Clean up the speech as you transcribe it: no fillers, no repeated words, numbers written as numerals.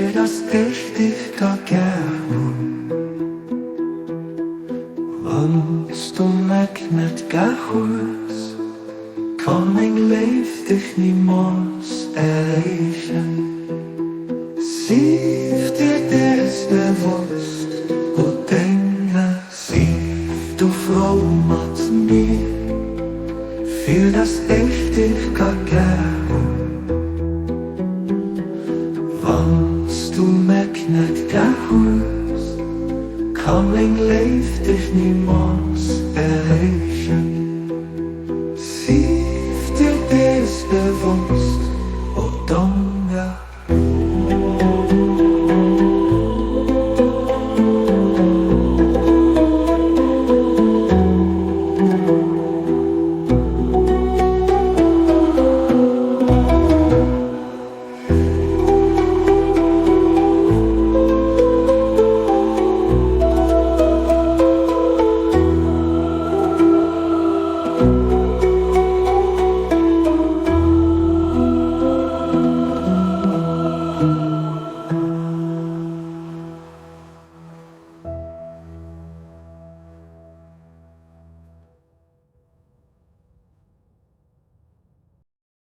Fir dass ech dich ka gär hunn. Wanns du mech net gär hues, Kann meng Léift dech nimools erreechen. Sief dir dees bewosst, o denger Sief du frou mat mir, Fir dass ech dech ka gär hunn. Wanns du mech net gär hues, Ka meng Léift dech nimools erreechen. Sief dir dees bewosst.